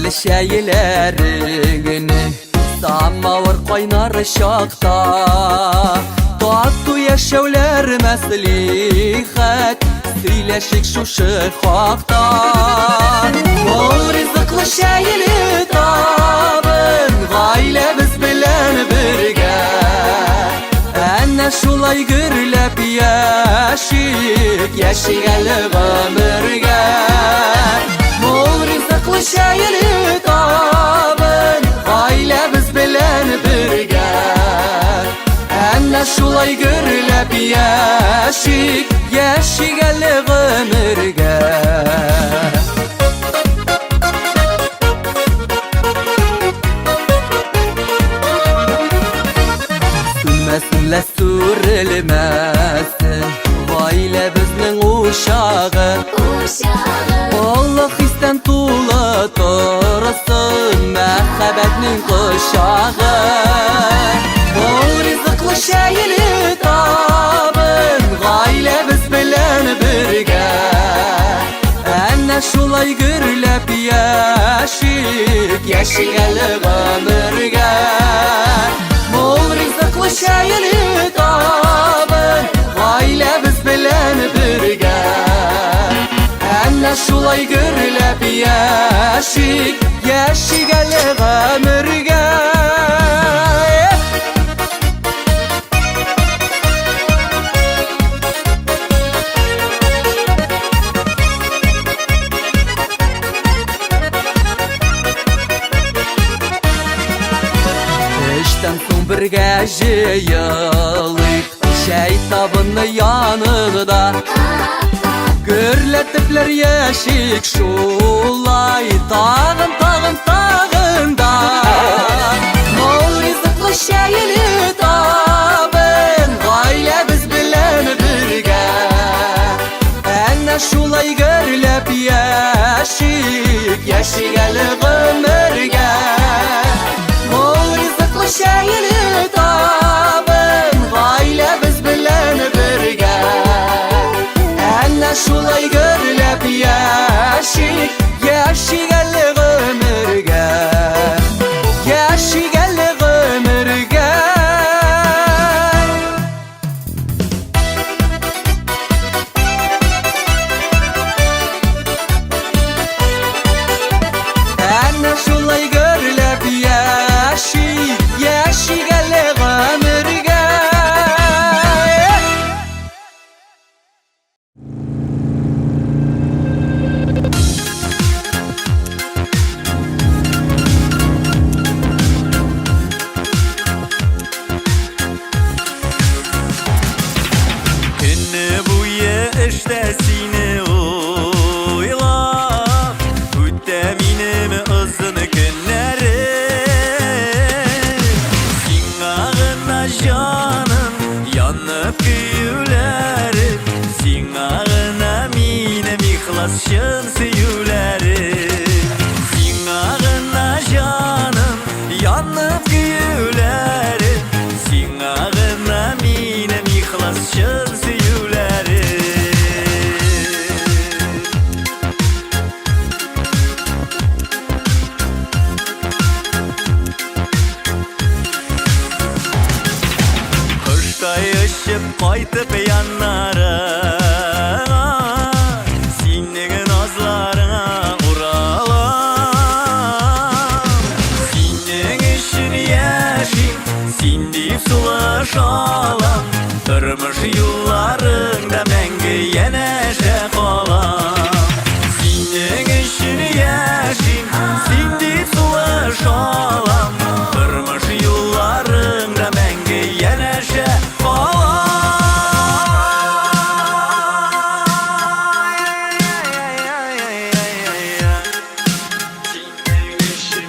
Тәмле чәйләреңне, самавыр кайнар чакта. Тату яшәүләр мәслихәт, сөйләшик шушы хакта. Мул ризыклы чәйле табын, гаиләбез белән бергә. Әнә шулай гөрләп яшик, яшик әле гомергә. Мул ризыклы чәйле табын, гаиләбез белән бергә. Әнә шулай гөрләп яшик, яшик әле гомергә. Сүнмәсен лә сүрелмәсен гаиләбезнең учагы. Олы хистән тулы торсын мәхәббәтнең кочагы. Мул ризыклы чәйле табын гаиләбез белән бергә. Әнә шулай гөрләп яшик, яшик әле гомергә. Мул ризыклы чәйле табын гаиләбез белән бергә. Әнә шулай гөрләп яшик, яшик әле гомергә. Эштән соң бергә җыелыйк, чәй табыны янында. Гөрләтепләр яшик шулай, тагын, тагын, тагын да. Мул ризыклы чәйле табын, гаиләбез белән бергә. Әнә шулай гөрләп яшик, яшик әле гомергә. Мул ризыклы чәйле табын, гаиләбез белән бергә. Әнә шулай гөрләп яшик, яшик әле гомергә. Яшик әле гомергә. Әнә шулай гөрләп яшик, яшик әле гомергә. Көне буе эштә сине уйлап, үтә минем озын көннәрем. Сиңа гына җаным янып көюләрем, сиңа гына минем ихлас чын сөюләрем. Сиңа гына җаным янып көюләрем, сиңа гына минем ихлас чын сөюләрем. Коштай очып кайтып яннарыңа, синең назларыңа уралам. Синең өчен яшим, син дип сулыш алам. Тормыш юлларыңда мәңге янәшә калам. Синең өчен яшим, син дип сулыш алам. Тормыш юлларыңда мәңге янәшә калам. Синең өчен.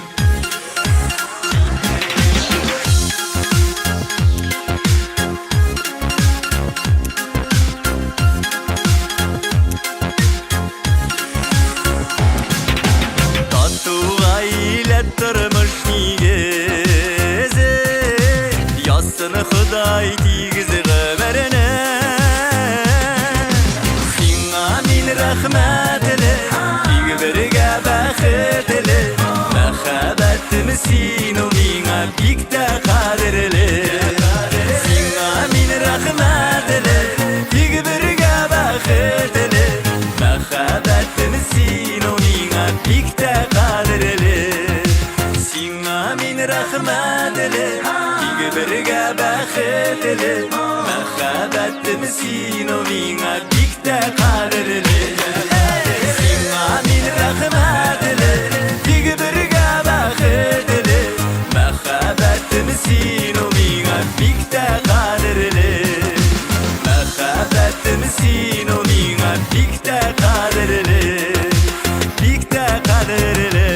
Тату гаилә тормыш нигезе, Язсын Ходай тигез гомерне. Сиңа мин рәхмәтле, тик бергә бәхетле. Мәхәббәтем син ул миңа бик тә кадерле. Сиңа мин рәхмәтле, тик бергә бәхетле. Мәхәббәтем син ул миңа бик тә кадерле. Сиңа мин рәхмәтле, тик бергә бәхетле. Мәхәббәтем син ул миңа бик тә кадерле. Сиңа мин рәхмәтле, тик бергә бәхетле. Мәхәббәтем син ул миңа бик тә кадерле. Мәхәббәтем син ул миңа бик тә кадерле. Бик тә кадерле.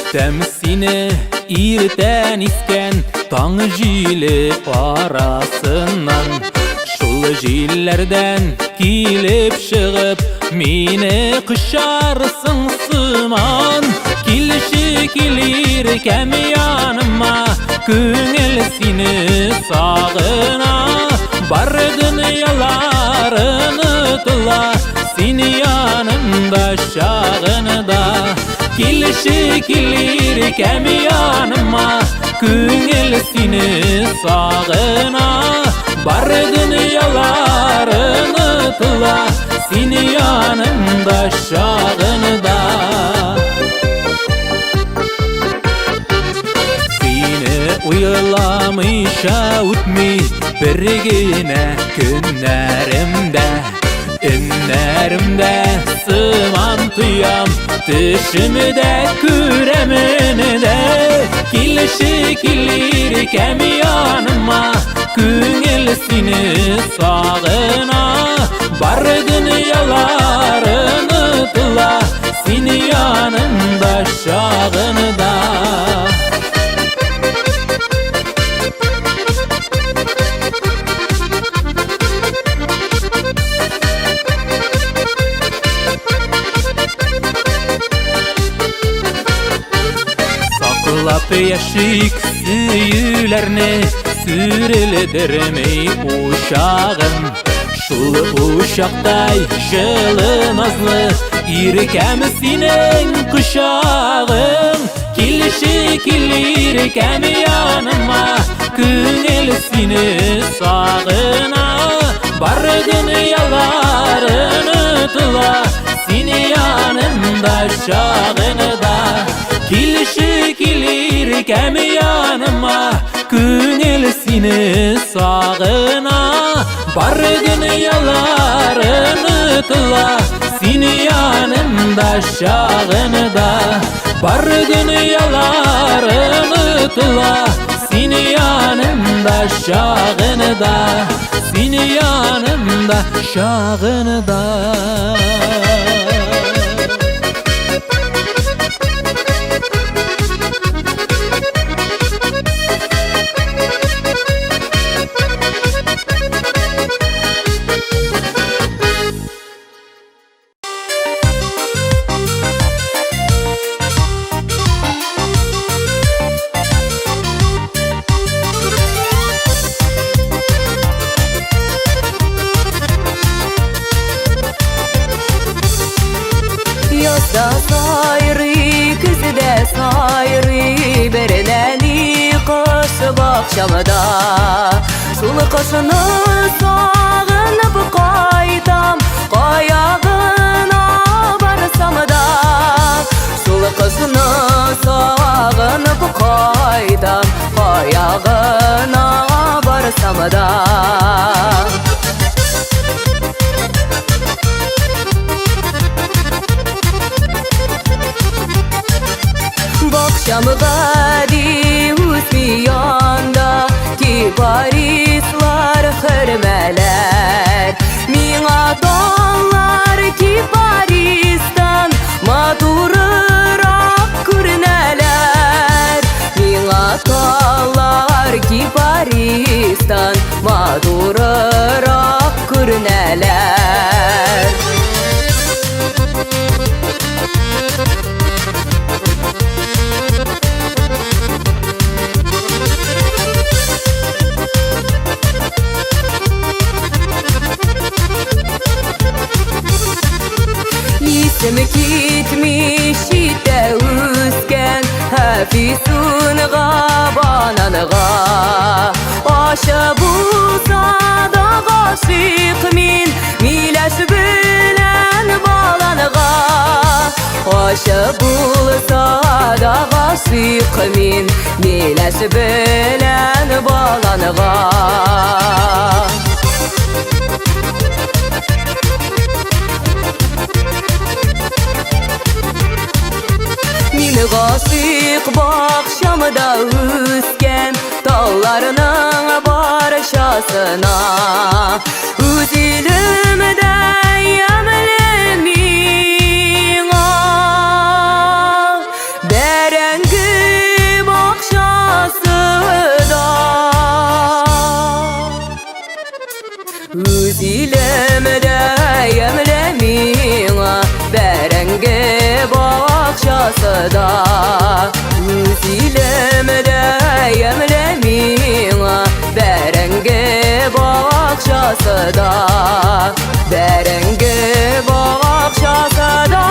Көтәм сине иртән искән таң җиле арасыннан. Шул җилләрдән килеп чыгып, мине кочарсың сыман. Килше килер кәм яныма, күңел сине сагына. Бар дөньялар онытыла, син янымда чагында. Килше килер кәм яныма, күңел сине сагына. Бар дөньялар онытыла, син янымда чагында. Сине уйламыйча үтми бер генә көннәремдә. Өннәремдә сыман тоям, төшемдә күрәмен дә. Килеше килер кәм яныма, күңел сине сагына. Бар дөньялар онытыла, син янымда чагында. Саклап яшик сөюләрне, сүрелдерми учагын. Шул учактай җылы назлы иркәм синең кочагың. Килеше килер кәм яныма, күңел сине сагына. Бар дөньялар онытыла, син янымда чагында. Килеше килер кәм яныма, күңел сине сагына. Бар дөньялар онытыла, син янымда чагында. Бар дөньялар онытыла, син янымда чагында. Син янымда чагында. Язда сайрый, көздә сайрый, бер нәни кош бакчамда. Шул кошны сагынып кайтам, кая гына барсам да. Шул кошны сагынып кайтам, кая гына барсам да. Кипарислар, хөрмәләр. Миңа таллар кипаристан матурырак күренәләр. Миңа таллар кипаристан матурырак күренәләр. Исем китми читтә үскән әфлисунга, бананга. Ачы булса да гашыйк мин миләш белән баланга. Ачы булса да гашыйк мин миләш белән баланга. Мин гашыйк бакчамда үскән талларның барчасына. Үз илемдә ямьле миңа бәрәңге бакчасы да. Үз илемдә ямьле миңа бәрәңге бакчасы да. Үз илемдә ямьле миңа бәрәңге бакчасы да. Бәрәңге бакчасы да.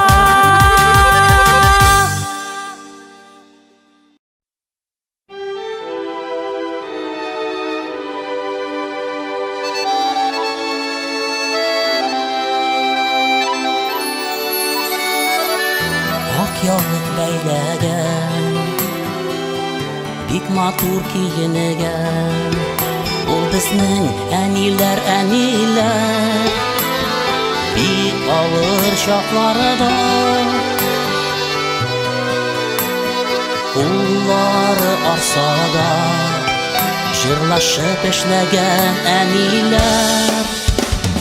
Ак яулык бәйләгән, бик матур киенегән. Ул безнең әниләр, әниләр. Бик авыр чакларда куллары арса да, җырлашып эшләгән әниләр.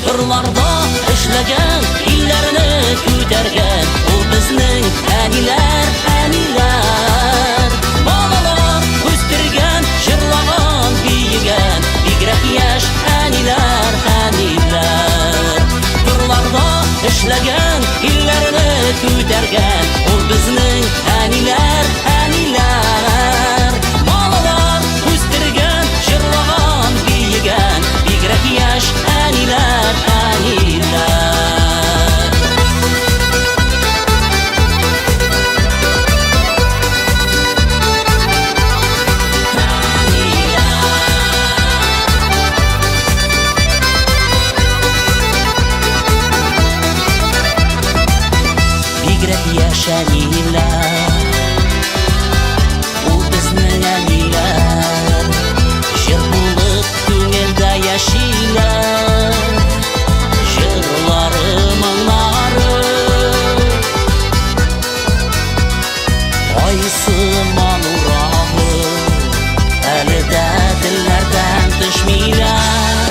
Кырларда эшләгән, илләрне күтәргән, ул безнең әниләр, әниләр. Балалар үстергән, җырлаган, биегән, бигрәк яшь әниләр, әниләр. Кырларда эшләгән, илләрне күтәргән, ул безнең әниләр, әниләр. Балалар үстергән, җырлаган, биегән, бигрәк яшь әниләр, әниләр. Бигрәк яшь әниләр, ул безнең әниләр. Җыр булып күңелдә яшиләр, җырлары, моңнары. Айсыман урамы, әле дә телләрдән төшмиләр.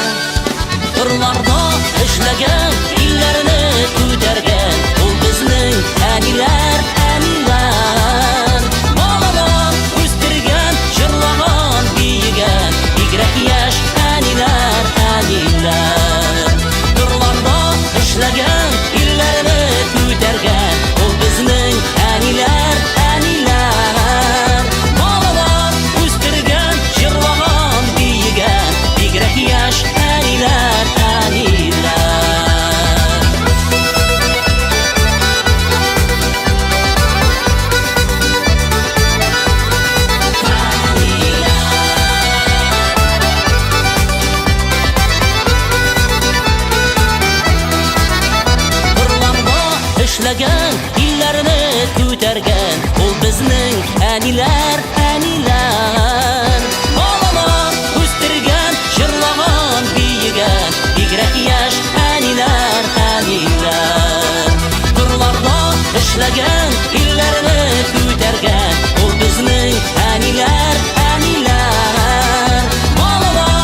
Кырларда эшләгән, илләрне күтәргән, ул безнең әниләр, әниләр. Балалар үстергән, җырлаган, биегән, бигрәк яшь әниләр, әниләр. Кырларда эшләгән, илләрне күтәргән, ул безнең әниләр, әниләр. Балалар үстергән, җырлаган, биегән, бигрәк яшь әниләр, әниләр. Кырларда эшләгән, илләрне күтәргән, ул безнең әниләр, әниләр. Балалар үстергән, җырлаган, биегән, бигрәк яшь әниләр, әниләр. Кырларда эшләгән, илләрне күтәргән, ул безнең әниләр, әниләр. Балалар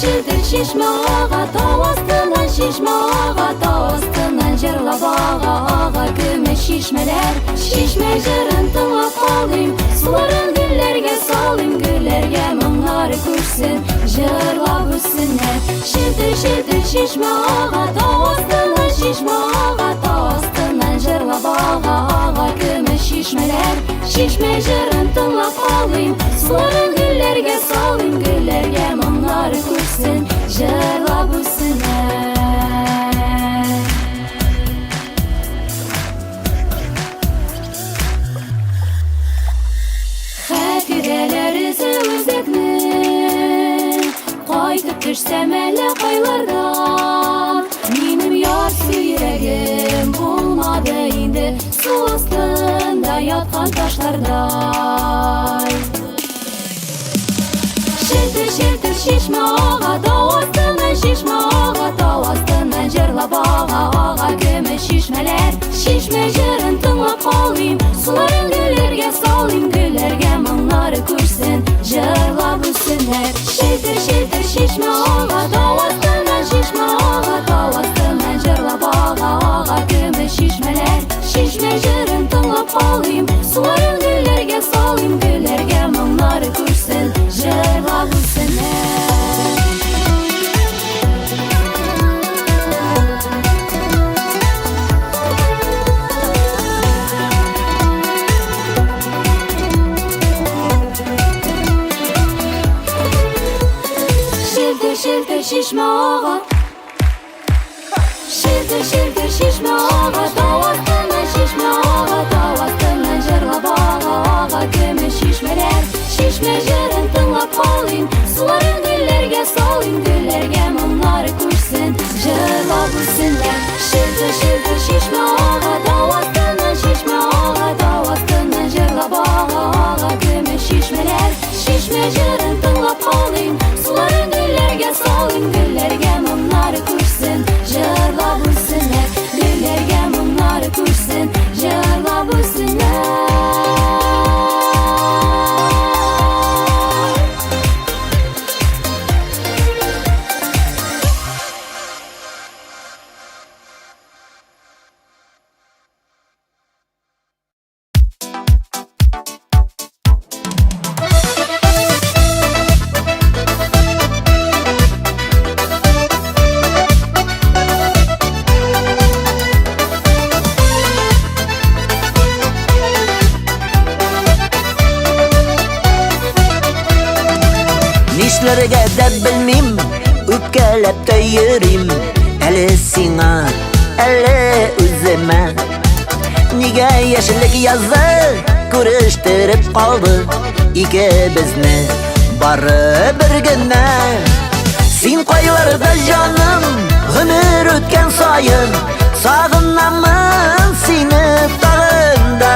Челтер, чишмә ага, тау астыннан чишмә ага, тау астыннан җырлап ага, ага көмеш чишмәләр. Чишмә җырын тыңлап калыйм, суларын гөлләргә салыйм, гөлләргә моңнары күчсен, җырлап үссеннәр. Челтер, челтер, чишмә ага, тау астыннан чишмә ага, тау астыннан җырлап ага, ага көмеш чишмәләр. Чишмә җырын тыңлап калыйм, суларын гөлләргә салыйм, гөлләргә моңнары күчсен, җырлап үссеннәр. Хатирәләр эзе үзәкне, Кайтып төшсәм әллә кайлардан, Минем ярсу йөрәгем булмады инде Су астында яткан ташлардай. Челтер, челтер, чишмә ага, тау астыннан чишмә ага, тау астыннан җырлап ага, ага көмеш чишмәләр. Чишмә җырын тыңлап калыйм, суларын гөлләргә салыйм, гөлләргә моңнары күчсен, җырлап үссеннәр. Челтер, челтер, чишмә ага, тау астыннан чишмә ага, тау астыннан җырлап ага, ага көмеш чишмәләр. Чишмә җырын тыңлап калыйм, суларын гөлләргә салыйм, гөлләргә моңнары күчсен, җырлап үссеннәр. Челтер, челтер, чишмә ага, Челтер, челтер, чишмә ага, тау астыннан чишмә ага, тау астыннан җырлап ага, ага көмеш чишмәләр. Чишмә җырын тыңлап калыйм, суларын гөлләргә салыйм, гөлләргә моңнары күчсен, җырлап үссеннәр. Челтер, челтер, чишмә ага, тау астыннан чишмә ага, тау астыннан җырлап ага, ага көмеш чишмәләр. Чишмә җырын тыңлап калыйм, суларын гөлләргә салыйм, гөлләргә моңнары күчсен, җырлап үссеннәр. Гөлләргә моңнары күчсен, җырлап үссеннәр. Нишләргә дә белмим, үпкәләп тә йөрим. Әле сиңа, әле үземә. Нигә яшьлек язы күрештереп калды икебезне бары бер генә. Син кайларда, җаным, гомер үткән саен сагынамын сине тагын да.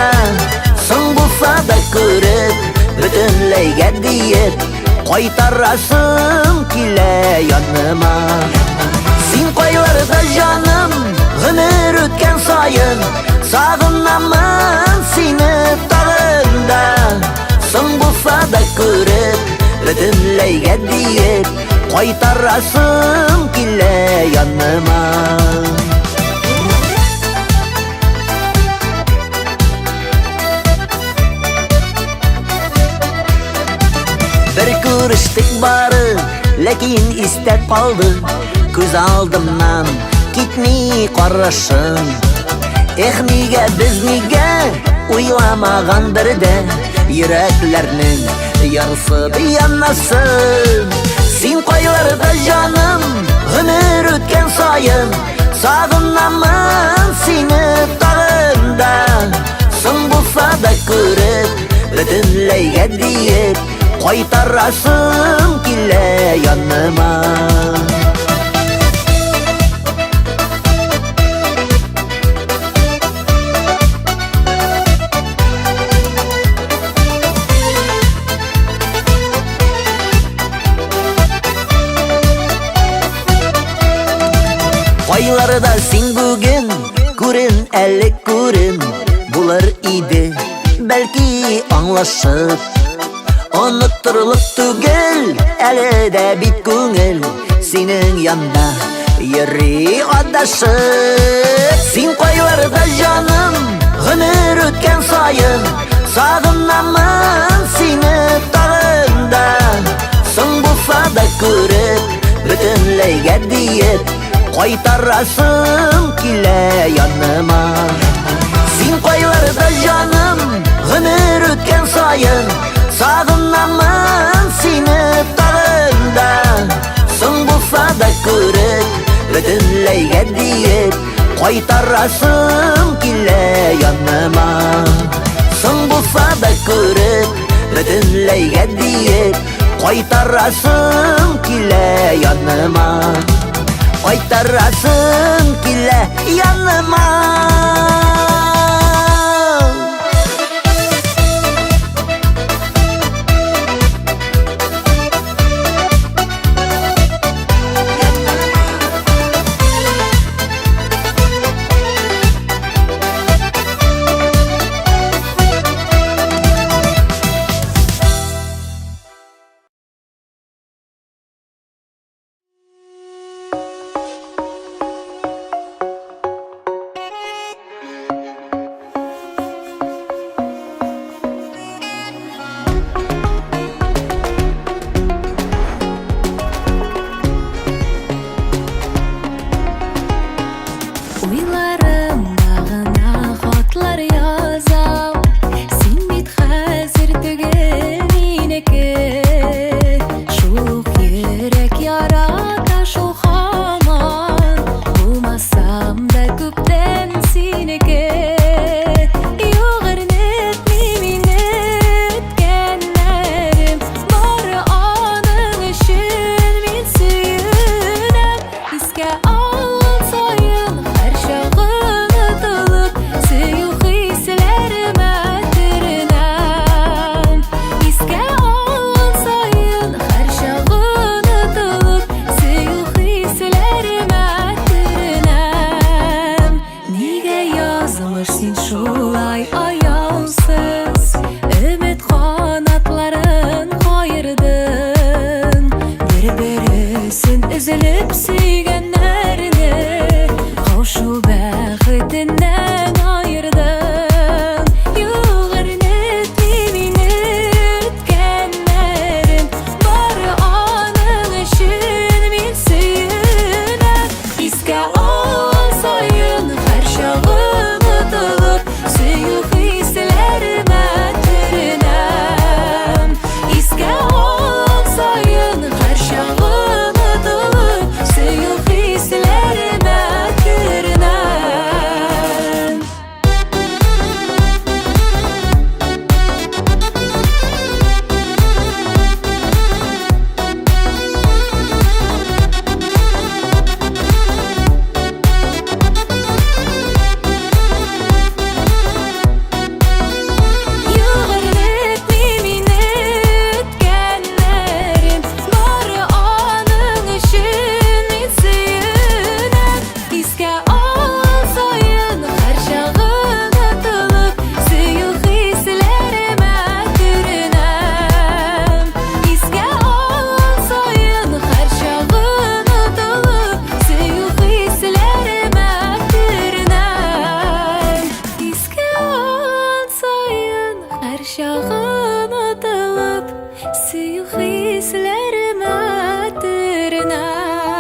Соң булса да күреп, бөтенләйгә диеп, кайтарасым килә яныма. Син кайларда, җаным, гомер үткән саен сагынамын сине тагын да. Соң булса да күреп, бөтенләйгә диеп, кайтарасым килә яныма. Бер күрештек бары, ләкин истә калды, күз алдымнан китми карашың. Эх, нигә без нигә уйламаган бердә йөрәкләрнең ярсып янасын. Син кайларда, җаным, гомер үткән саен сагынамын сине тагын да. Соң булса да күреп, бөтенләйгә диеп, кайтарасым килә яныма. Кайларда син бүген, күрен әле күрен, булыр иде, бәлки аңлашып. Оныттырылып түгел, әле дә бит күңел синең янда йөри адашып. Син кайларда, җаным, гомер үткән саен сагынамын сине тагын да. Соң булса да күреп, бөтенләйгә диеп, кайтарасым килә яныма. Син кайларда, җаным, гомер үткән саен сагынамын сине тагын да. Соң булса да күреп, бөтенләйгә диеп, кайтарасым килә яныма. Соң булса да күреп, бөтенләйгә диеп, кайтарасым килә яныма. Кайтарасым килә яныма. Уйларымда гына хатлар язам. Син бит хәзер түгел минеке. Шул ук йөрәк ярата шул һаман. Булмасам да күптән синеке. Юк, әрнетми мине үткәннәрем. Бары аның өчен мин сөенәм. Искә алган саен һәрчак онытылып, сөю хисләремә төренәм. Искә алган саен һәрчак онытылып, сөю хисләремә төренәм. Нигә язмыш син шулай аяусыз, өмет канатларын каердың? Бер-бересен өзелеп сөйгәннәрне каушу бәхетеннән аердың. Юк, әрнетми мине үткәннәрем, бары аның өчен мин сөенәм. Искә алган саен һәрчак онытылып, сөю хисләремә төренәм. Искә алган саен һәрчак онытылып, сөю хисләремә төренәм. Юк, әрнетми мине үткәннәрем, бары аның өчен мин сөенәм. Искә алган саен һәрчак онытылып, сөю хисләремә төренәм. Искә алган саен һәрчак онытылып, сөю хисләремә төренәм. Искә алган саен һәрчак онытылып, сөю хисләремә төренәм.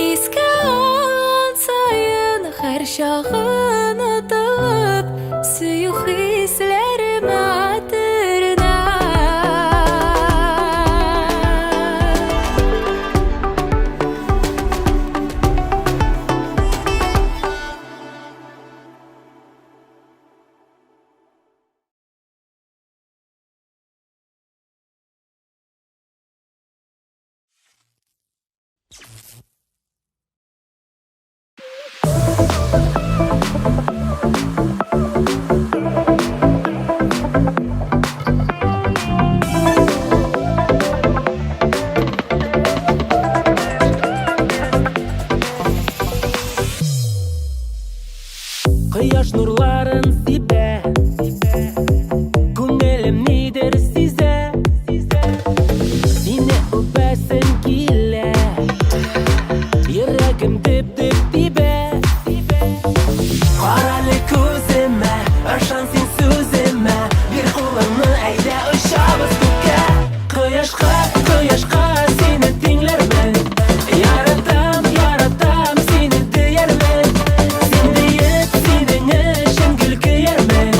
Искә алган саен һәрчак онытылып, сөю хисләремә төренәм. Кояш нурларын сибә, күңелем нидер сизә. Кояшка, кояшка сине тиңләрмен. Яратам, яратам сине диярмен. Син диеп, синең өчен гел көярмен.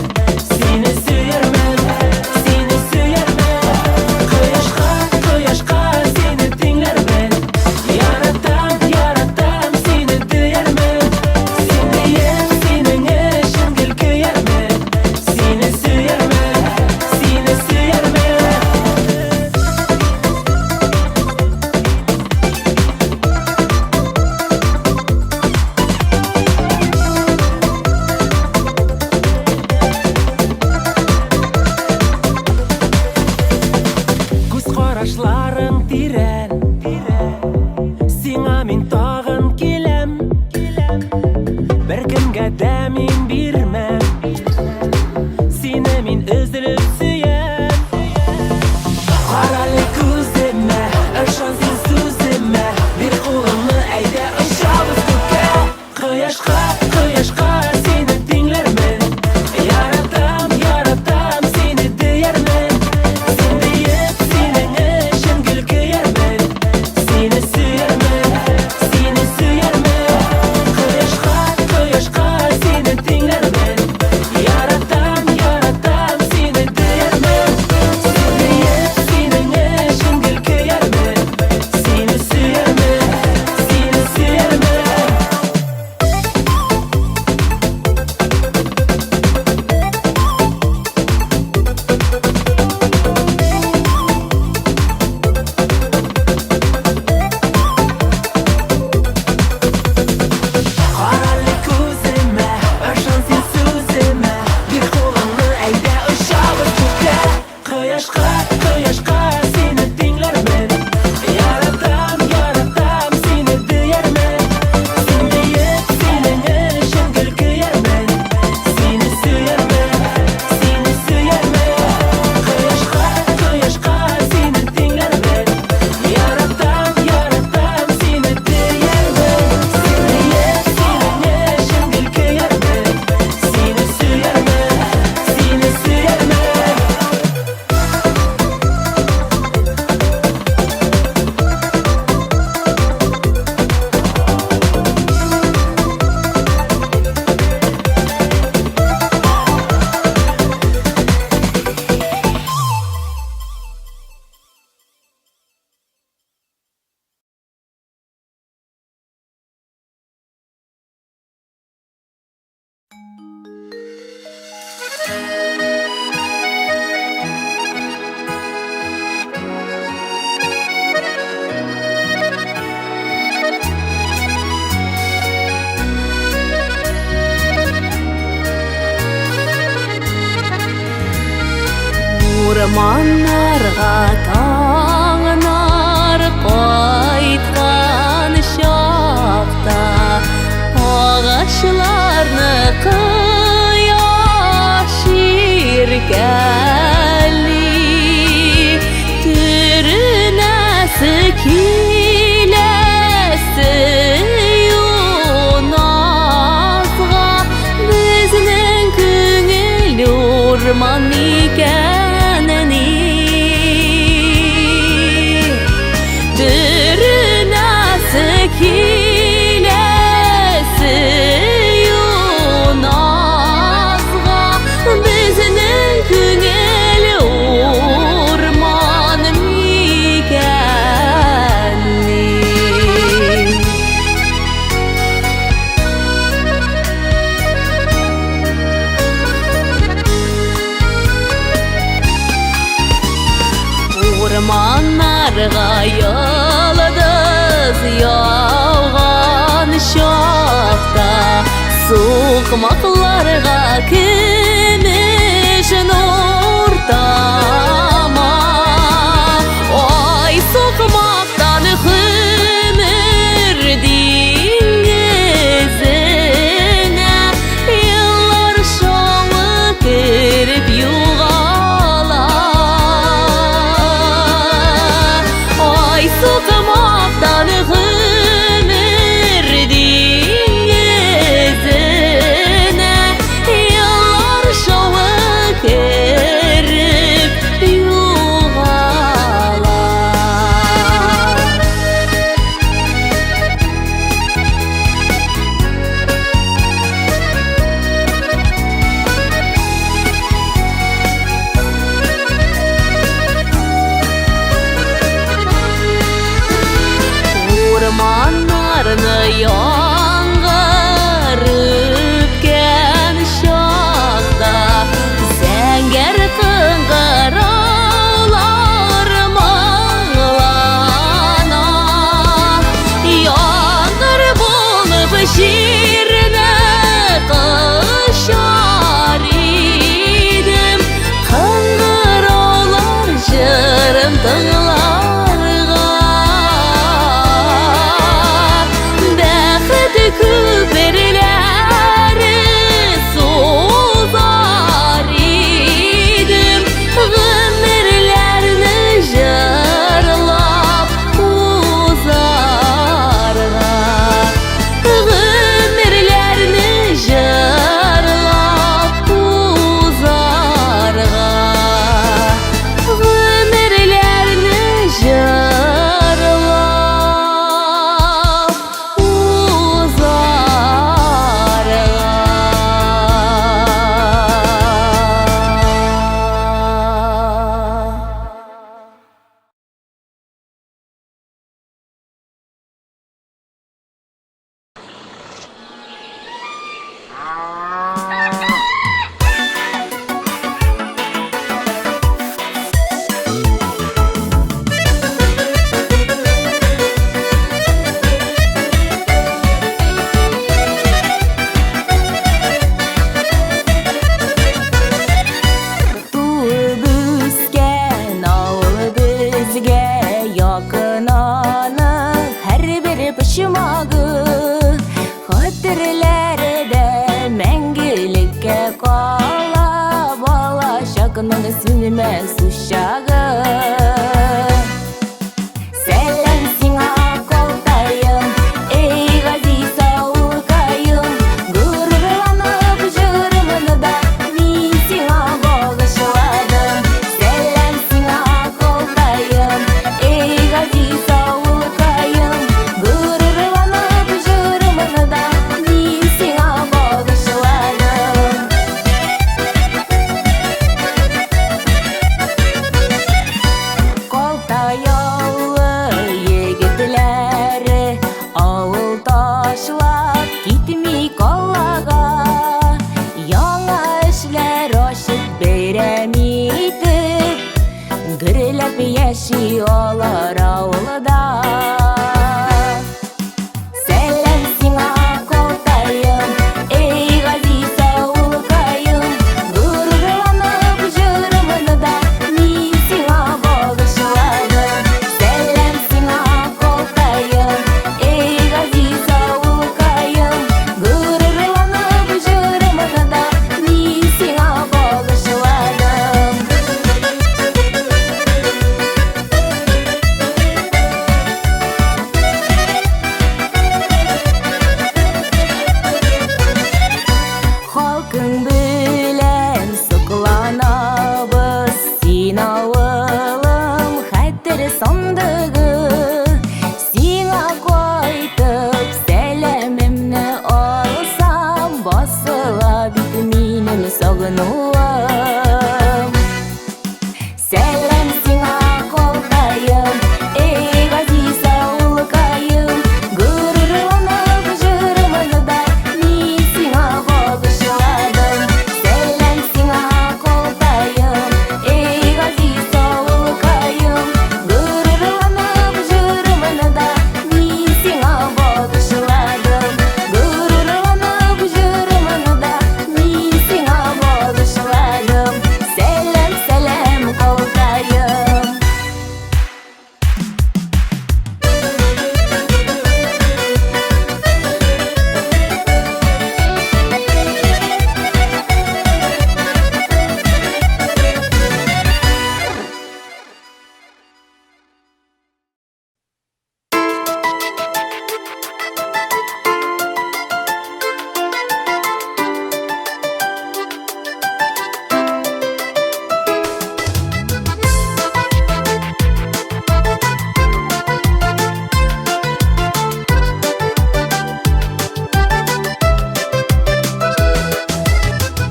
Сине сөярмен, сине сөярмен. Кояшка, кояшка сине тиңләрмен. Яратам, яратам сине диярмен. Син диеп, синең өчен гел көярмен. Сине сөярмен, сине сөярмен. Күз карашларың тирән, Сиңа мин тагын киләм. Беркемгә дә мин бирмәм. Сине мин өзелеп сөям. Карале күземә, ышан син сүземә. Бир кулыңны, әйдә очабыз күккә. Кояшка, кояшка сине тиңләрмен. Яратам, яратам сине диярмен. Син диеп, синең өчен гел көярмен. Сине сөярмен, сине сөярмен. Кояшка, кояшка сине тиңләрмен. Яратам, яратам сине диярмен. Син диеп, синең өчен гел көярмен. Сине сөярмен, сине сөярмен. Карале күземә, ышан син сүземә. Бир кулыңны, әйдә очабыз күккә. Кояшка, кояшка сине тиңләрмен. Яратам, яратам сине диярмен. Син диеп, синең өчен гел көярмен. Сине сөярмен, сине сөярмен. Кояшка, кояшка сине тиңләрмен. Яратам, яратам сине диярмен. Син диеп, синең өчен гел көярмен. Сине сөярмен, сине сөярмен. Урманнарга таңнар кайткан чакта агачларны кояш иркәли, төренәсе киләсе юназга, безнең күңел урман икәнени. Төренәсе киләсе юназга, безнең күңел урман микәнни. Урманнарга йолдыз яуган чакта, сукмакларга көмеш нур тама. Ай сукмактан гомер диңгезенә еллар шавы кереп югала. Ай сукмактан гомер диңгезенә еллар шавы кереп якын аның һәрбер почмагы. Хатерләрдә мәңгелеккә кала балачакның сүнмәс учагы. Сәлам сиңа, Калтаем, эй, газиз авылкаем, горурланып җырымны да мин сиңа багышладым. Сәлам сиңа, Калтаем, эй, газиз авылкаем, горурланып җырымны да мин сиңа багышладым. Калтаялы егетләре авыл ташлап китми калага. Яңа эшләр ачып бәйрәм итеп, гөрләп яши алар авылда. Сәлам сиңа, Калтаем, эй, газиз авылкаем, горурланып җырымны да мин сиңа багышладым. Сәлам сиңа, Калтаем, эй, газиз авылкаем, горурланып җырымны да мин сиңа багышладым. Халкың белән сокланабыз, син авылым хәтер сандыгы. Сиңа кайтып сәламемне алсам, басыла бит минем сагынуым. Сәлам сиңа, Калтаем, эй, газиз авылкаем, горурланып җырымны да мин сиңа багышладым. Сәлам сиңа, Калтаем, эй, газиз авылкаем, горурланып җырымны да мин сиңа багышладым. Горурланып җырымны да мин сиңа багышладым. Сәлам, сәлам, Калтаем.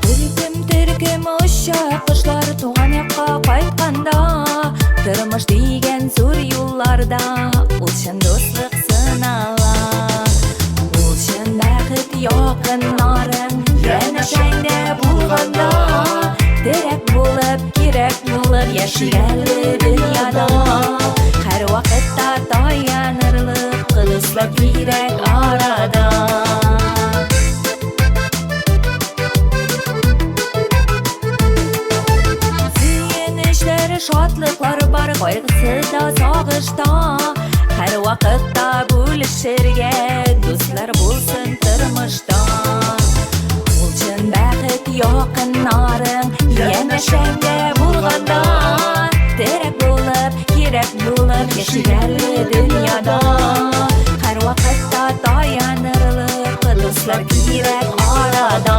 Төркем-төркем оча кошлар туган якка кайтканда. Тормыш дигән зур юлларда ул чын дуслык сынала. Ул чын бәхет якыннарың янәшәңдә булганда. Терәк булып, кирәк булып яши әле дөньяда. Һәрвакытта таянырлык дуслар кирәк арада. Сөенечләре, шатлыклары бар, кайгысы да сагышта. Һәрвакытта бүлешергә дуслар булсын тормышта. Ул чын бәхет якыннарың янәшәңдә булганда. Терәк булып, кирәк булып яшик әле дөньяда. Һәрвакытта таянырлык дуслар кирәк арада.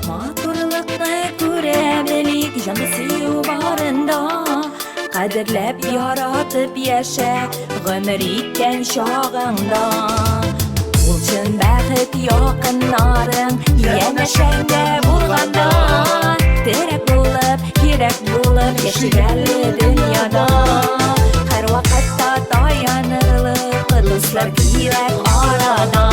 Матурлыкны күрә белик, җанны сөю барында. Кадерләп яратып яшә, гомер иткән чагыңда. Ул чын бәхет якыннарың янәшәңдә булганда. Терәк булып, кирәк булып яшик әле дөньяда. Һәрвакытта таянырлык дуслар кирәк арада.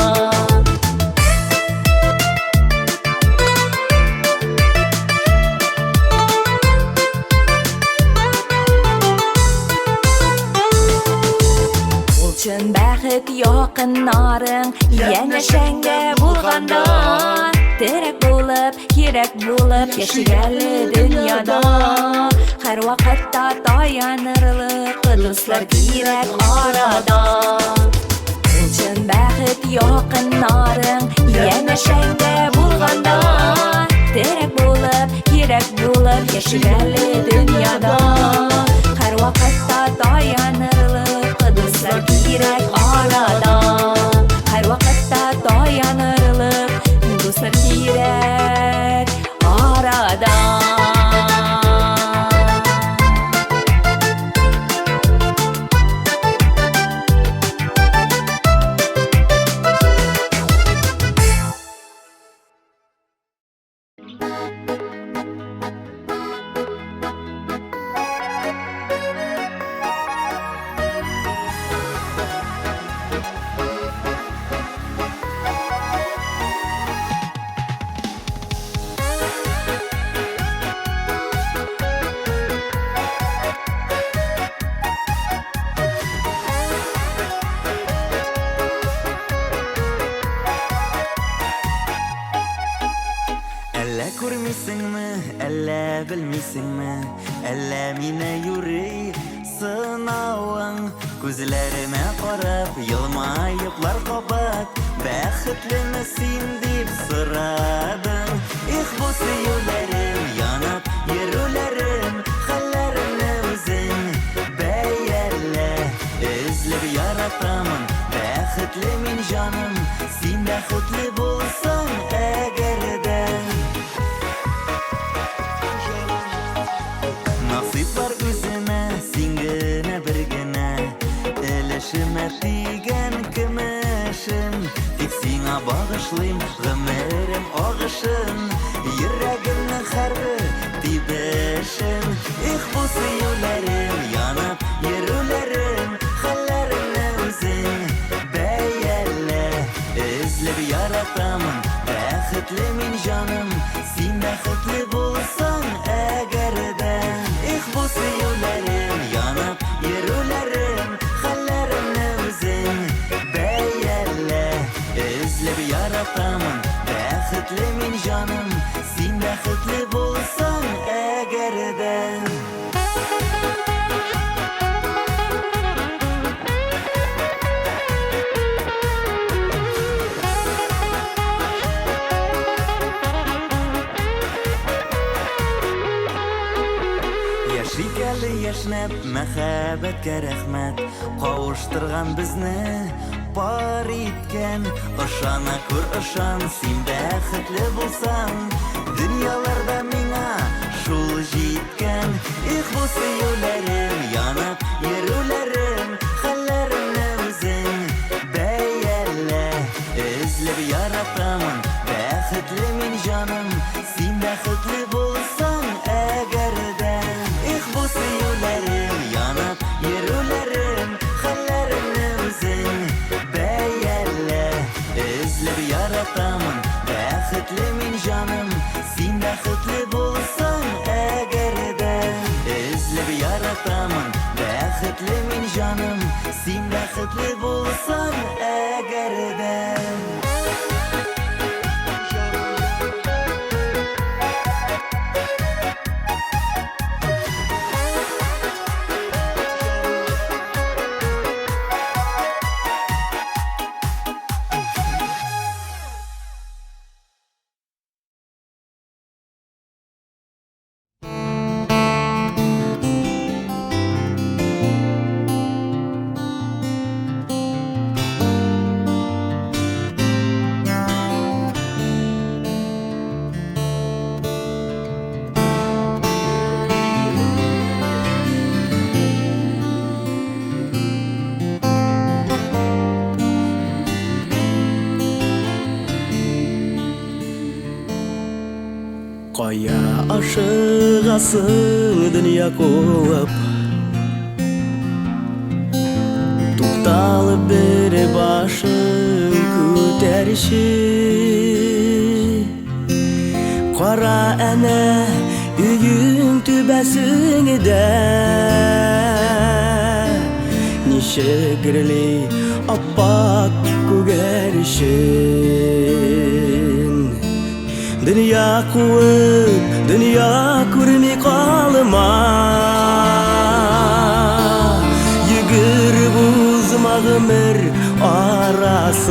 Якыннарың янәшәңдә булганда, терәк булып, кирәк булып яшик әле дөньяда. Һәрвакытта таянырлык дуслар кирәк арада. Ул чын бәхет якыннарың янәшәңдә булганда, терәк булып, кирәк булып яшик әле дөньяда. Һәрвакытта таянырлык дуслар кирәк арада. Һәрвакытта таянырлык дуслар кирәк арада. Әллә күрмисеңме, әллә белмисеңме, әллә мине юри сынавың? Күзләремә карап, елмаеплар кабат, бәхетлеме син дип сорадың. Их, бу сөюләрем, янып йөрүләрем, хәлләремне үзең бәялә. Өзлеп яратамын, бәхетле мин җаным, син бәхетле булсаң әгәр дә. Насыйплар үземә, син генә бер генә, өлешемә тигән көмешем. Тик сиңа багышлыйм гомерем агышын, йөрәгемнең һәрбер тибешен. Их, бу сөюләрем, янып йөрүләрем, хәлләремне үзең бәялә. Өзлеп яратамын, бәхетле мин җаным, син бәхетле булсаң әгәр дә. Их, бу сөюләрем, янып йөрүләрем, хәлләремне үзең бәялә. Өзлеп яратамын, бәхетле мин җаным, син бәхетле булсаң әгәр дә. Яшик әле яшьнәп, мәхәббәткә рәхмәт, кавыштырган безне, пар иткән. Ышана күр, ышан, син бәхетле булсаң, дөньяларда миңа шул җиткән. Их, бу сөюләрем, янып йөрүләрем, хәлләремне үзең бәялә. Өзлеп яратамын, бәхетле мин җаным, син бәхетле булсаң әгәр дә. Их, бу сөюләрем, янып йөрүләрем, хәлләремне үзең бәялә. Өзлеп яратамын, бәхетле мин җаным, син бәхетле булсаң әгәр дә. Өзлеп яратамын, бәхетле мин җаным, син бәхетле булсаң әгәр дә. Кая ашыгасың дөнья куып, тукталып бер башың күтәрче. Кара әнә өең түбәсеңдә. Ничек гөрли аппак күгәрчен. Дөнья куып, дөнья күрми калма. Йөгереп узма гомер арасын.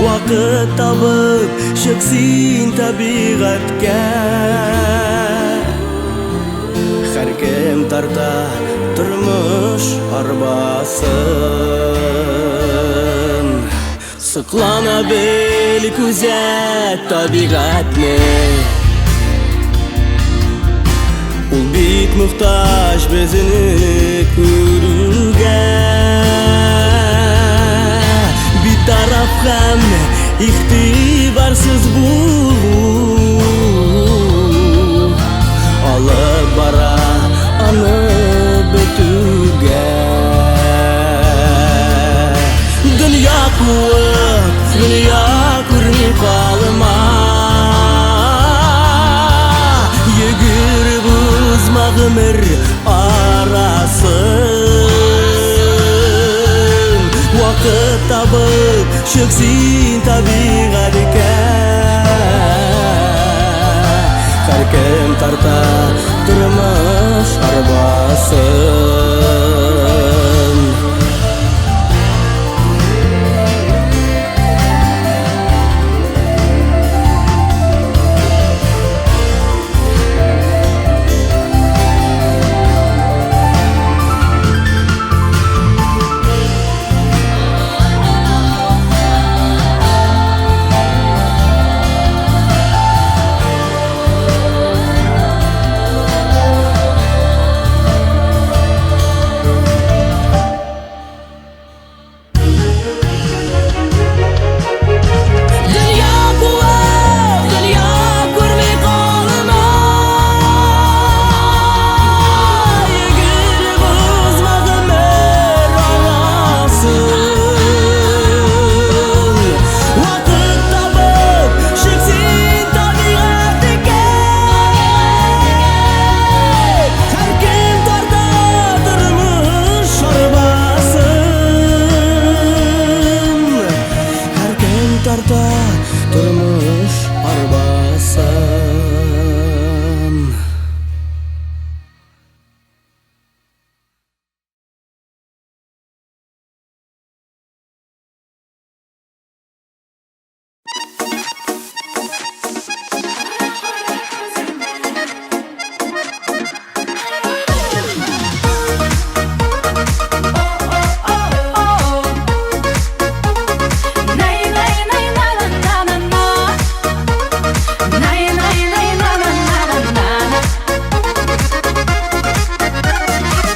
Вакыт табып, чык син табигатькә. Һәркем тарта тормыш арбасын. Соклана бел, күзәт табигатьне. Ул бик мохтаҗ безне күрүгә. Битараф һәм игътибарсыз булу алып бара аны бетүгә. Дөнья куып, дөнья күрми калма. Йөгереп узма гомер арасын. Вакыт табып, чык син табигатькә. Һәркем тарта тормыш арбасын. Дөнья куып, дөнья күрми калма. Йөгереп узма гомер арасын. Вакыт табып, чык син табигатькә. Һәркем тарта тормыш арбасын. Һәркем тарта тормыш арбасын.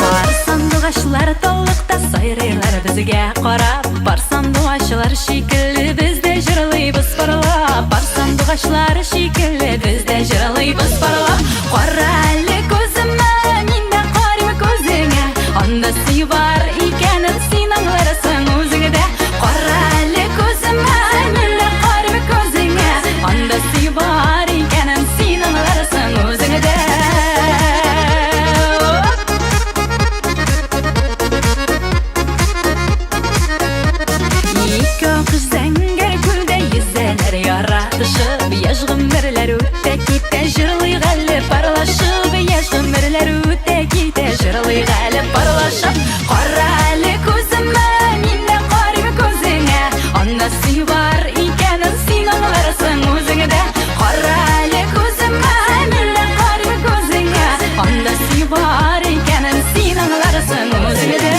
Пар сандугачлар таллыкта сайрыйлар безгә карап. Пар сандугачлар шикелле без дә җырлыйбыз парлап. Пар сандугачлар шикелле без дә җырлыйбыз парлап. Кара әле күземә, мин дә карыйм күзеңә. Анда сөю бар икәнен син аңларсың үзең дә. Кара әле күземә, мин дә карыйм күзеңә. Анда сөю бар икәнен син аңларсың үзең дә. Ике аккош зәңгәр күлдә йөзәләр яратышып. Яшь гомерләр үтә китә, җырлыйк әле парлашып. Яшь гомерләр үтә китә, җырлыйк әле парлашып. Кара әле күземә, мин дә карыйм күзеңә. Анда сөю бар икәнен син аңларсың үзең дә. Кара әле күземә, мин дә карыйм күзеңә. Анда сөю бар икәнен син аңларсың үзең дә.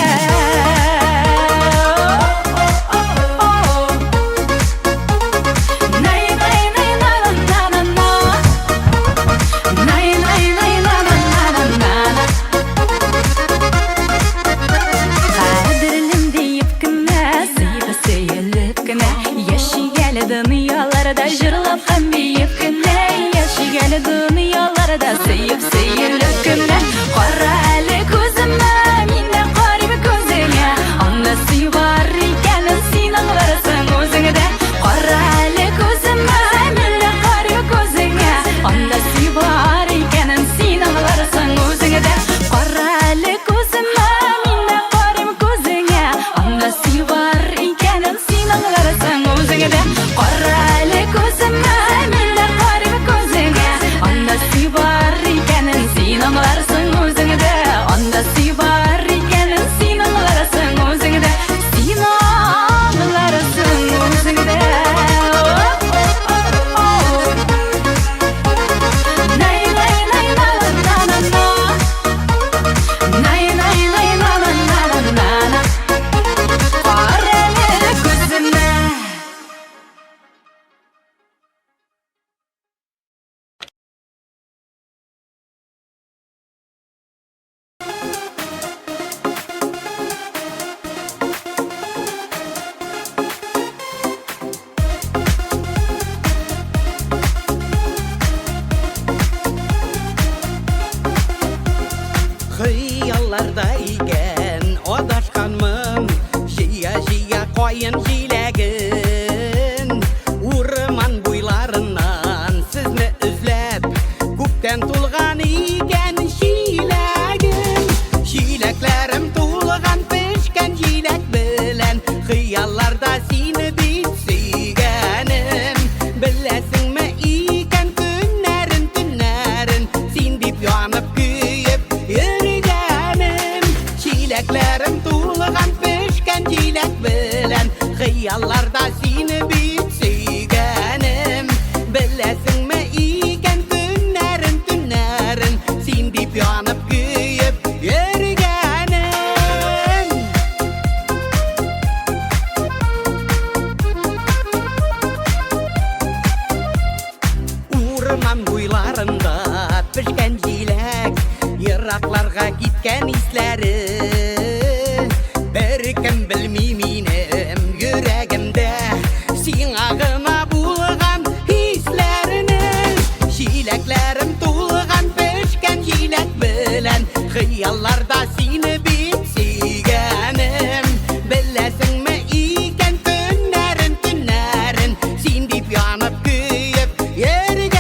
Кадерлем диеп кенә, сөеп сөелеп кенә, яшик әле дөньяларда җырлап һәм биеп кенә, яшик әле дөньяларда сөеп сөелеп кенә. Кара әле күземә, мин дә карыйм күзеңә. Анда сөю бар икәнен син аңларсың үзең дә. Кара әле күземә, мин дә карыйм күзеңә. Анда сөю бар икәнен син аңларсың үзең дә. Кара әле күземә. Урман буйларында пешкән җиләк, еракларга киткән исләре. Беркем белми минем йөрәгемдә сиңа гына булган хисләрне. Җиләкләрем тулган пешкән җиләк белән, хыялларда сине бит сөйгәнем. Беләсеңме икән төннәрен, төннәрен син дип янып көеп йөргәнем.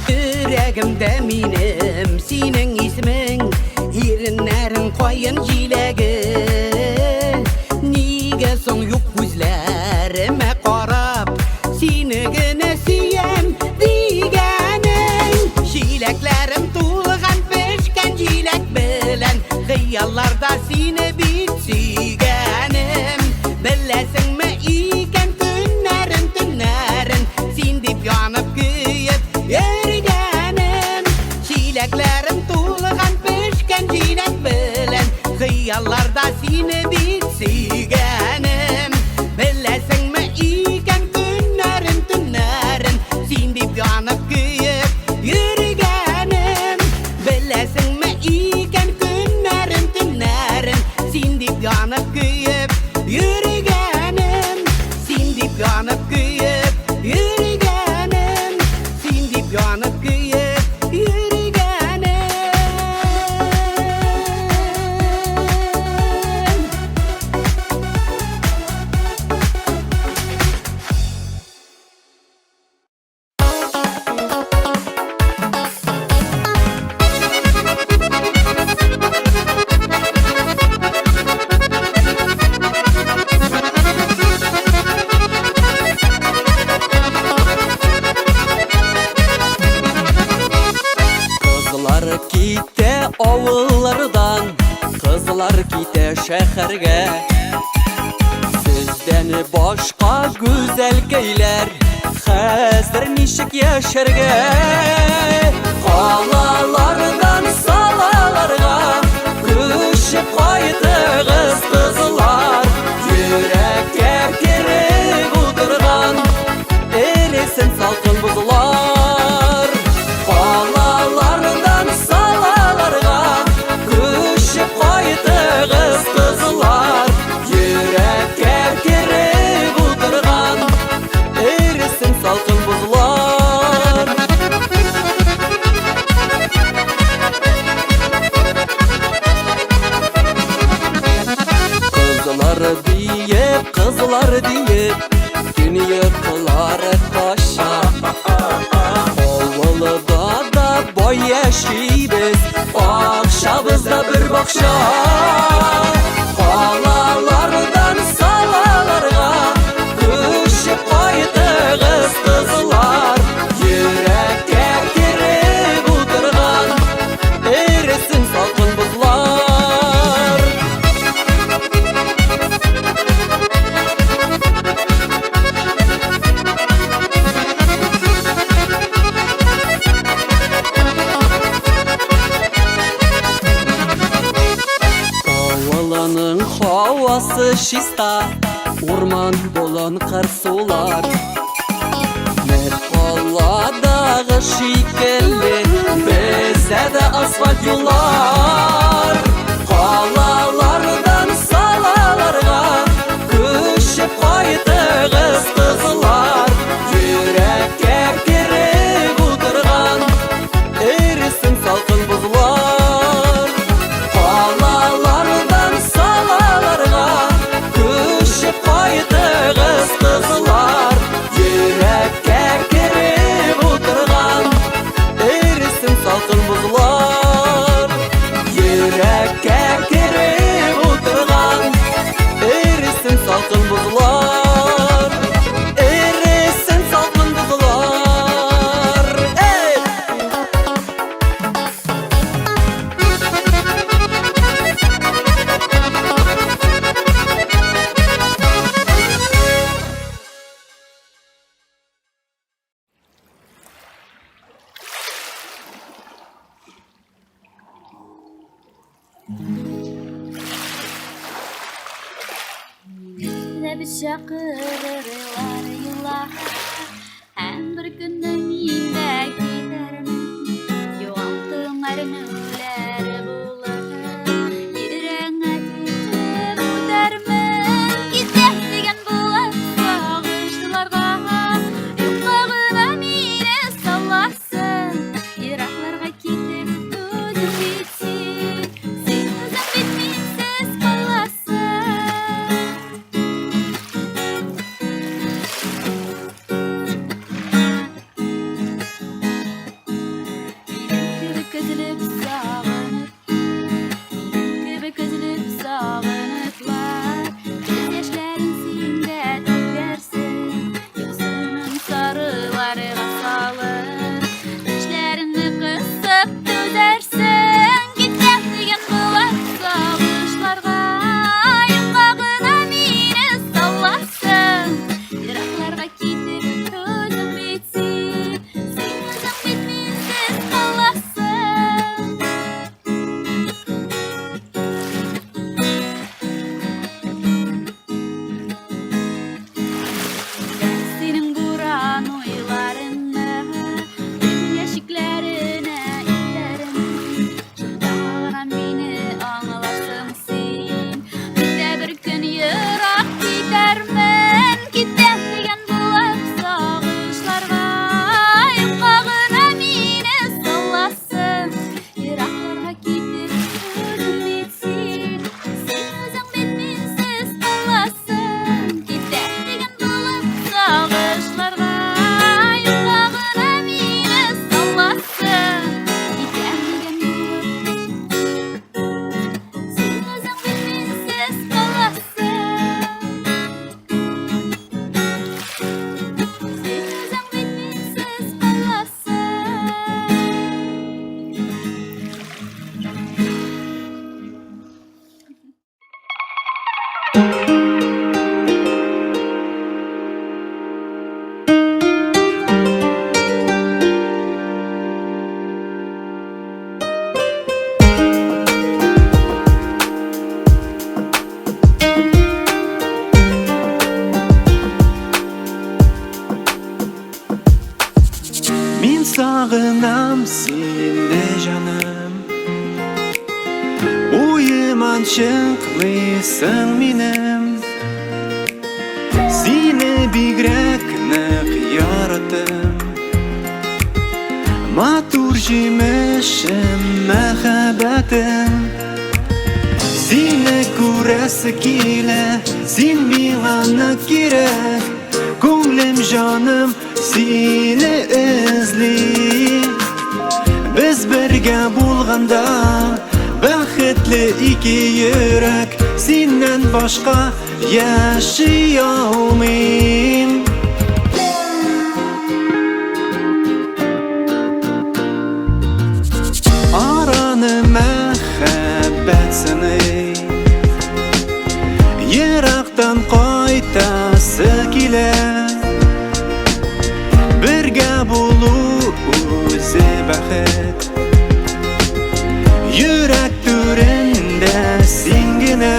Йөрәгемдә минем синең исемең, иреннәрең каен җиләге. Нигә соң юк күзләремә карап, сине генә сөям дигәнең? Җиләкләрем тулган пешкән җиләк белән, хыялларда сине бит сөйгәнем. Беләсеңме икән төннәрен, төннәрен син дип янып көеп йөргәнем. Җиләкләрем тулган пешкән җиләк белән, хыялларда сине бит сөйгәнем. Беләсеңме икән көннәрен, төннәрен син дип янып көеп йөргәнем. Беләсеңме икән көннәрен, төннәрен син дип янып көеп йөргәнем. Син дип янып көеп йөргәнем. Син дип янып көеп йөргәнем. Кызлар китә авыллардан, кызлар китә шәһәргә. Сездән башка гүзәлкәйләр, хәзер ничек яшәргә? Калалардан салаларга күчеп кайтыгыз, кызлар. Йөрәккә кереп утырган эресен салкын бозлар. Калалардан салаларга күчеп кайтыгыз, кызлар. Йөрәккә кереп утырган эресен салкын бозлар. Кызлар диеп, кызлар диеп, төн йокылары кача. Авылда да бай яшибез, акчабызда бер бакча. Калалардан салаларга күчеп кайтыгыз, кызлар. Йөрәккә кереп утырган эресен салкын бозлар. Авылының һавасы чиста, урман, болын, кыр, сулар. Нәкъ каладагы шикелле, бездә дә асфальт юллар. Калалардан салаларга күчеп кайтыгыз, кызлар. Йөрәккә кереп утырган эресен салкын бозлар. Калалардан салаларга күчеп кайтыгыз, кызлар. Йөрәккә кереп утырган эресен салкын бозлар. Чакырырлар юллар. Һәм бер көнне мин дә китәрмен, югалтуың әрнүләр булыр. Йөрәгеңә тетеп үтәрмен, китәм дигән булып сагышларга. Юкка гына мине саласың, еракларга китеп үзең бит син. Син үзең бит минсез каласың. Минем кебек өзелеп сагынып, минем кебек өзелеп сагыныплар, күз яшьләрен син дә түгәрсең, юксынын сарыларга салып, тешләреңне кысып түзәрсең, китәм дигән булып сагышларга, юкка гына мине саласың, еракларга китеп үзең бит син, син үзең бит минсез каласың. Синең буран уйларыңны дөнья чикләренә илтәрмен. Шунда гына мине аңларсың син. Мин дә бер көн ерак китәрмен. Китәм дигән булып сагышларга. Юкка гына мине саласың. Еракларга китеп үзең бит син. Син үзең бит минсез каласың. Китәм дигән булып сагышларга. Юкка гына мине саласың. Китәм дигән булып. Син үзең бит минсез каласың. Син үзең бит минсез каласың. Мин сагынам сине, җаным. Уемнан чыкмыйсың минем. Сине бигрәк нык яраттым. Матур җимешем, мәхәббәтем. Сине күрәсе килә, син миңа нык кирәк. Күңелем, җаным сине эзли. Без бергә булганда бәхетле ике йөрәк, синнән башка яши алмыйм. Араны мәхәббәт сыный. Ерактан кайтасы килә. Бергә булу үзе бәхет. Йөрәк түрендә син генә.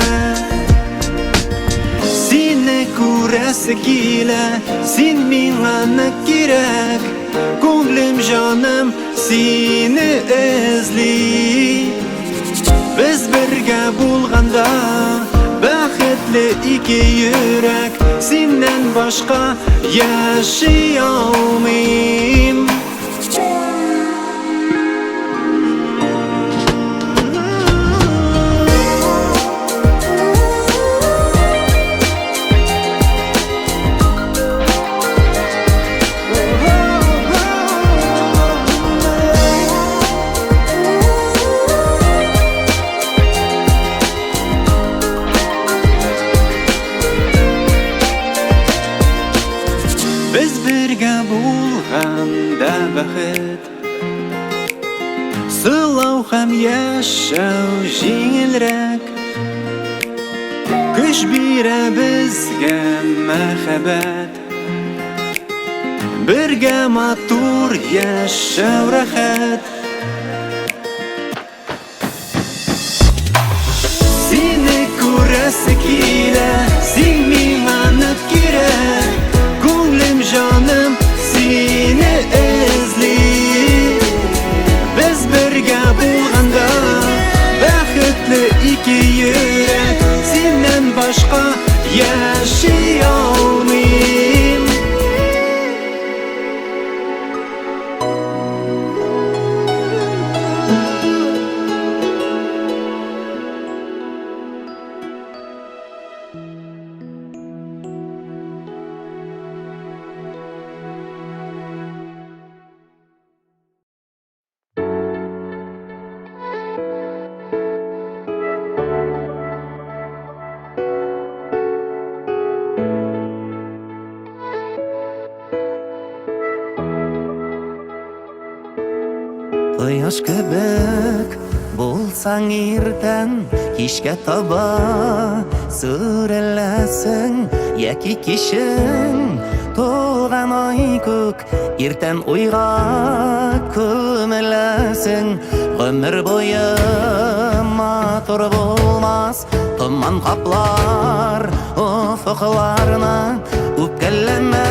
Сине күрәсе килә, син миңа нык кирәк. Күңелем, җаным сине эзли. Без бергә булганда бәхетле ике йөрәк, синнән башка яши алмыйм. Без бергә булганда бәхет, Сулау һәм яшәү җиңелрәк. Көч бирә безгә мәхәббәт. Бергә матур яшәү рәхәт. Сине күрәсе килә, син миңа җаным сине эзли. Без бергә булганда бәхетле ике йөрәк, синнән башка яши алмыйм. Кояш кебек булсаң иртән, кичкә таба сүреләсең, яки кичен тулган ай күк, иртән уйга күмеләсең. Гомер буе матур булмас, томан каплар офыкларны. Үпкәләмә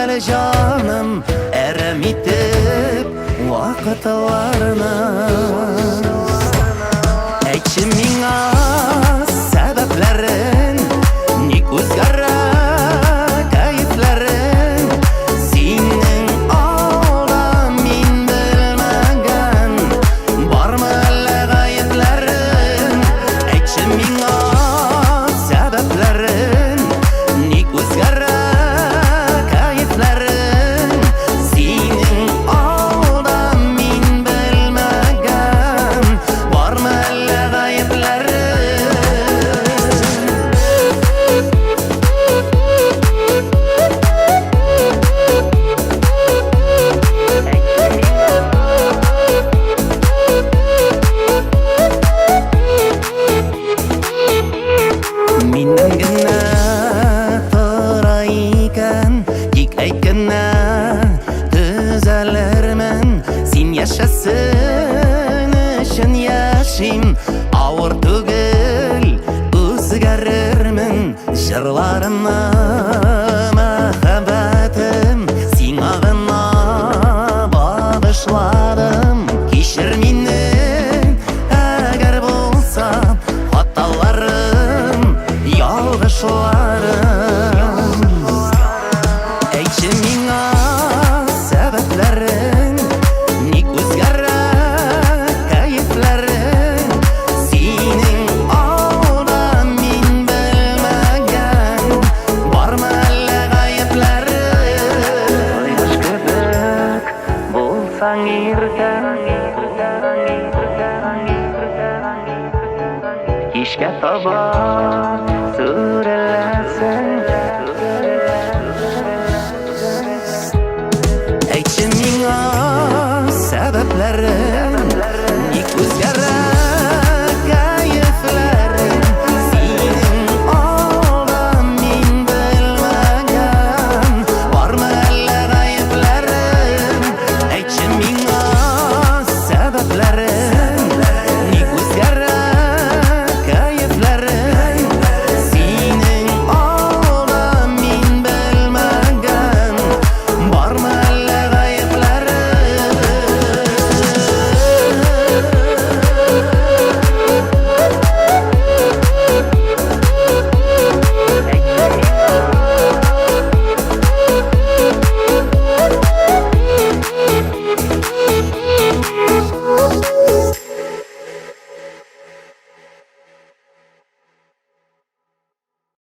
әле, җаным, әрәм итеп вакытларны. Әйтче миңа сәбәпләрен, ник үзгәрә кәефләрең? Синең алда мин белмәгән бармы әллә гаепләрең? Әйтче миңа сәбәпләрен, ник үзгәрә кәефләрең? Синең алда мин белмәгән бармы әллә гаепләрең? Миннән генә тора икән, тик әйт кенә, төзәлермен. Син яшәсен өчен яшим, авыр түгел, үзгәрермен. Җырларымны, мәхәббәтем, сиңа гына багышладым. Кичер мине, әгәр булса хаталарым, ялгышларым. Әйтче миңа сәбәпләрен, ник үзгәрә кәефләрең? Синең алда мин белмәгән бармы әллә гаепләрең? Кояш кебек булсаң иртән, кичкә таба